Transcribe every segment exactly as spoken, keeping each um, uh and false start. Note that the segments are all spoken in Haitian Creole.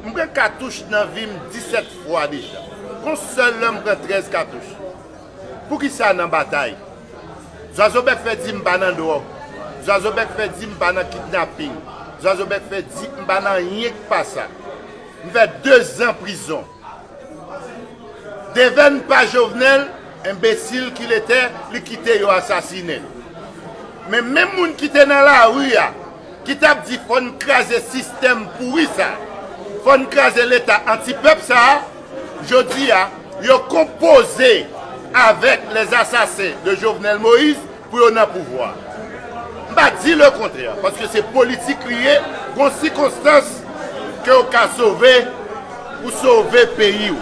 M pran katouch nan vi m disèt fwa deja. Gon sèl lè m pran trèz katouch. Poukisa nan batay? Zwazo bèk fè di m pa nan dwòg. Zwazo bèk fè di m pa nan kidnaping. Zwazo bèk fè di m pa nan anyen k pa sa. M fè dezan prizon. Devèn pa Jovenel, enbesil ki l etè, li kite yo asasinen l. Men menm moun ki te nan lari a, ki t ap di fò n kraze sistèm pouri sa, fò n kraze leta antipèp sa, jodi a, yo konpoze avèk les assassins de Jovenel Moïse pou yo nan pouvwa. M pa di lekontrè, paske se politik li ye, gon sikonstans ke w ka sove pou sove peyi w.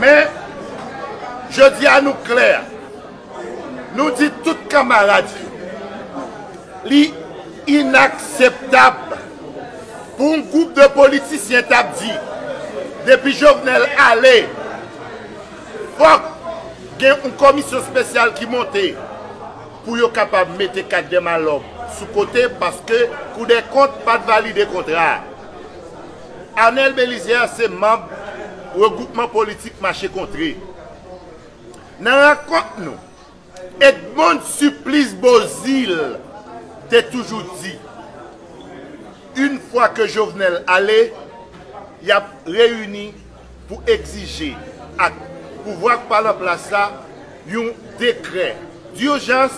Men, jodi a nou klè, nou di tout kanmarad yo, li inakseptab pou yon gwoup de politisyen t ap di, depi Jovenel ale, fòk gen yon komisyon espesyal ki monte pou yo kapab mete Kat Dèmalòb sou kote, paske Koudèkont pa t valide kontra a. Arnel Belizaire se manb regwoupman politik Mache Kontre. Nan rankont nou, Edmonde Supplice Beauzile te toujou di, yon fwa ke Jovenel ale, y ap reyini pou egzije ak pouvwa k pral an plas la yon dekrè dijans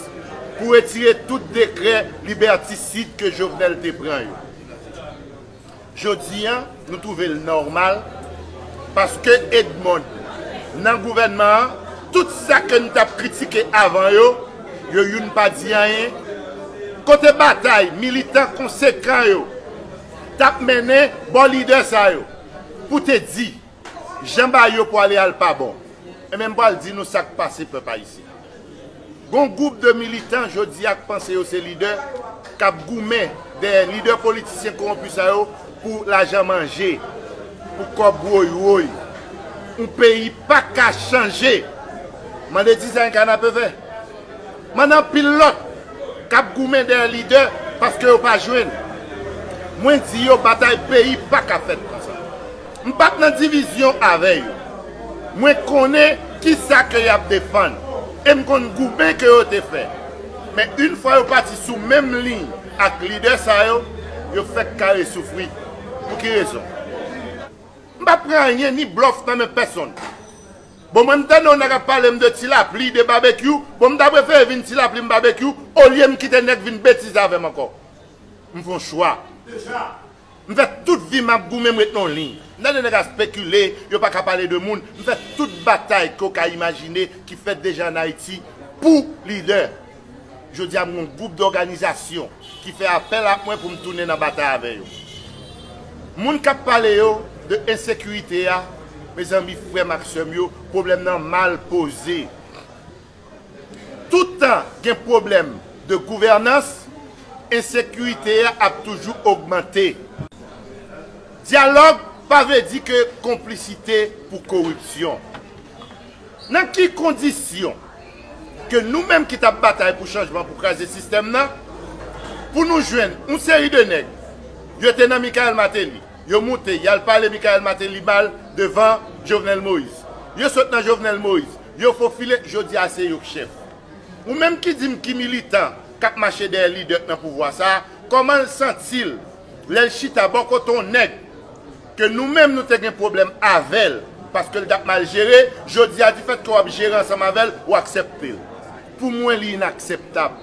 pou retire tout dekrè libètisid ke Jovenel te pran yo. Jodi a, nou twouve l nòmal, paske Edmonde, nan gouvènman an, tout sa ke n t ap kritike avan yo, yo youn pa di anyen. Kote batay militan konsekan yo t ap mennen bò lidè sa yo, pou te di, jan bagay yo pwale a l pa bon. Enben, m pral di nou sa k pase, pèp ayisyen. Gon gwoup de militan jodi a k panse yo se lidè, k ap goumen dèyè lidè politisyen kowonpi sa yo pou lajan manje, pou kòb woywoy. Yon peyi pa ka chanje. Mande Dizayn Kanapevè. Mande anpil lòt k ap goumen dèyè lidè paske yo pa jwenn. Mwen di yo, batay peyi pa ka fèt konsa. M pa t nan divizyon avè yo. Mwen konnen kisa ke y ap defann. E m konn goumen ke yo te fè. Men yon fwa yo pati sou menm liy ak lidè sa yo, yo fèk kare soufri. Pou ki rezon? M pa pran anyen ni blòf nan men pèsonn. Bon, mwen m tande yon nèg ap pale m de Ti Lapli, de Babekyou. Bon, m ta prefere vin Ti Lapli, m Babekyou, olye m kite nèg vin betize avè m ankò. M fè yon chwa. M fè tout vi m ap goumen, m ret nan yon liy. M tande nèg ap spekile, yo pa ka pale de moun. M fè tout batay ke w ka imajine ki fèt deja ann Ayiti pou lidè. Jodi a, m gen yon gwoup dòganizasyon ki fè apèl ak mwen pou m tounen nan batay avè yo. Moun k ap pale yo de ensekirite a, mezanmi, frè m ak sè m yo, pwoblèm nan mal poze. Toutan gen pwoblèm de gouvènans, ensekirite a ap toujou ogmante. Dyalòg pa vle di ke konplisite pou koripsyon. Nan ki kondisyon ke nou menm ki t ap batay pou chanjman, pou kraze sistèm nan, pou nou jwenn yon seri de nèg, yo te nan Michael Martelly, yo moute, y al pale Michael Martelly mal devan Jovenel Moïse. Yo sot nan Jovenel Moïse, yo fofile, jodi a se yo k chèf. Ou menm ki di m ki militan k ap mache dèyè lidè k nan pouvwa sa a, kòman l santi l lè l chita bò kote yon nèg ke nou menm nou te gen pwoblèm avè l, paske l t ap mal jere, jodi a difèt ke w ap jere ansanm avè l, ou aksepte l? Pou mwen, li inakseptab.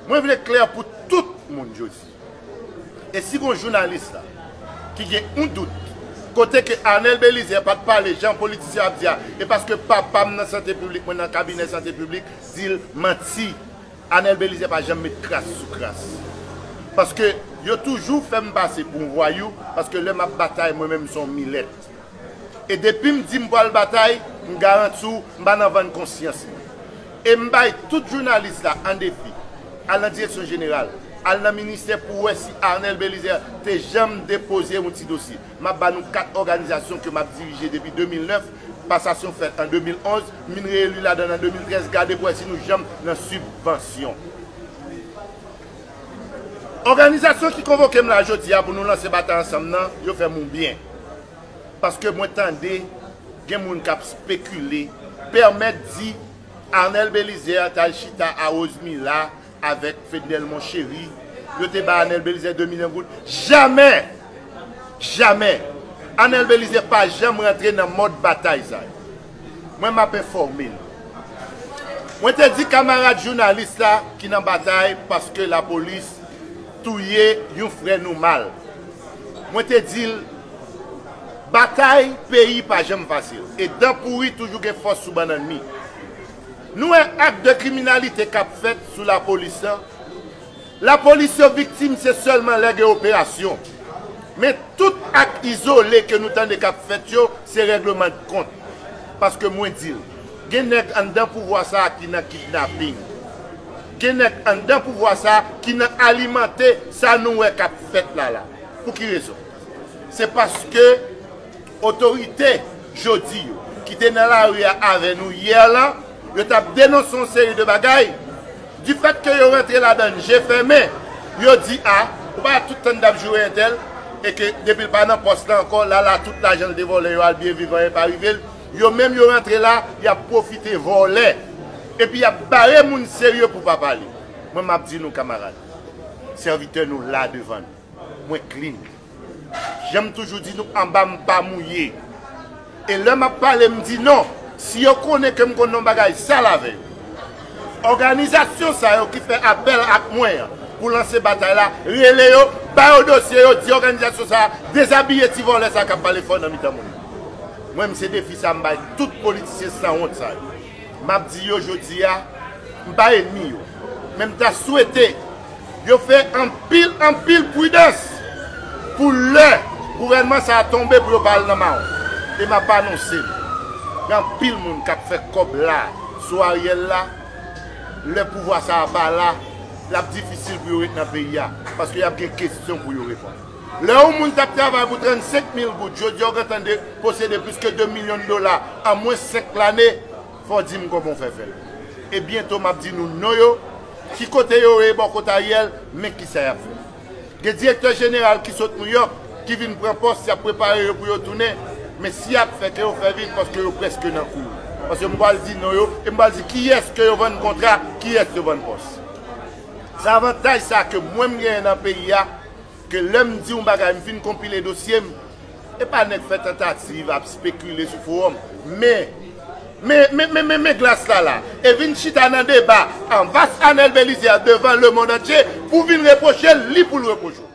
Mwen vle klè pou tout moun jodi. E si gon jounalis la ki gen yon dout, kote ke Arnel Belizaire pa t pale jan politisyen ap di a, e paske papa m nan sante piblik, mwen nan kabinè sante piblik, di l manti. Arnel Belizaire pa janm met kras sou kras. Paske yo toujou fè m pase pou yon vwayou, paske lè m ap batay, mwen menm, m se yon milèt. E depi m di m pral batay, m garanti w, m pa nan vann konsyans mwen. E m bay tout jounalis la an defi, al nan direksyon jeneral, al nan ministè pou wè si Arnel Belizaire te janm depoze yon ti dosye. M ap ba nou kat òganizasyon ke m ap dirije depi de mil nèf, pasasyon fèt an de mil onz, m vin reyeli ladan l an de mil trèz, gade pou wè si nou janm nan sibvansyon. Òganizasyon ki konvoke m la jodi a pou nou lanse batay ansanm nan, yo fè m yon byen. Paske mwen tande gen moun k ap spekile, pèmèt di Arnel Belizaire t al chita a Rosemila avèk Fednel Monchéry. Yo te bay Arnel Belizaire de milyon goud. Jamè! Jamè! Arnel Belizaire pa janm rantre nan mòd batay sa yo. Mwen m ap enfòme nou. Mwen te di kamarad jounalis la ki nan batay paske lapolis touye yon frè nou mal. Mwen te di l, batay peyi pa janm fasil. E dan pouri toujou gen fòs sou bannann mi. Nou wè ak de kriminalite k ap fèt sou lapolis lan. Lapolis yo viktim se sèlman lè gen operasyon. Men tout ak izole ke nou tande k ap fèt yo, se règleman de kont. Paske mwen di l, gen nèg anndan pouvwa sa a ki nan kidnaping. Gen nèg anndan pouvwa sa a ki nan alimante sa nou wè k ap fèt la la. Pou ki rezon? Se paske otorite jodi yo ki te nan lari a avè nou yè lan, yo t ap denonse yon seri de bagay. Difèt ke yo rantre ladan l je fèmen, yo di, a, ou pa tout tan n t ap joure entèl, e ke depi l pa nan pòs la ankò, la la tout lajan l te vòlè yo al byen viv, anyen pa rive l. Yo menm yo rantre la, y ap pwofite vòlè. Epi y ap bare moun serye pou pa pale. Mwen m ap di nou kamarad, sèvitè nou la devan nou. Mwen clean. Jan m toujou di nou, anba m pa mouye. E lè m ap pale, m di non. Si yo konnen ke m konn yon bagay sal avè yo. Òganizasyon sa yo ki fè apèl ak mwen an pou lanse batay la, rele yo, ba yo dosye yo, di òganizasyon sa a dezabiye ti vòlè sa k ap pale fò nan mitan moun. Mwen, m se defi sa m bay tout politisyen sanwont sa yo. M ap di yo jodi a, m pa enmi yo. Men m ta swete yo fè anpil, anpil pridans pou lè gouvènman sa a tonbe pou yo pa al nan mawon. E m ap anonse nou, gen anpil moun k ap fè kòb la sou Ariel la, lè pouvwa sa a pa la, l ap difisil pou yo ret nan peyi a, paske y ap gen kesyon pou yo reponn. Lè yon moun t ap travay pou trannsenk mil goud, jodi a w gentan de posede plis ke de milyon dola an mwens senk lane, fò w di m kòman w fè fè l. E byento m ap di nou non yo, ki kote yo ye bò kot Ariel, men kisa y ap fè. Gen direktè jeneral ki sot Nouyòk, ki vin pran pòs, y ap prepare yo pou yo tounen, men si y ap fè, ke yo fè vit, paske yo prèske nan kouri. Paske m pral di non yo, e m pral di kiyès ke yo vann kontra, kiyès yo vann pòs. Se avantaj sa ke mwen m genyen nan peyi a, ke lè m di yon bagay, m fin konpile dosye m, e pa nèg fè tantativ ap spekile sou fowòm. Men, men, men, men, men, men glas la la, e vin chita nan deba anfas Arnel Belizaire devan lemonn antye pou vin repwoche l, li pou l repwoche w.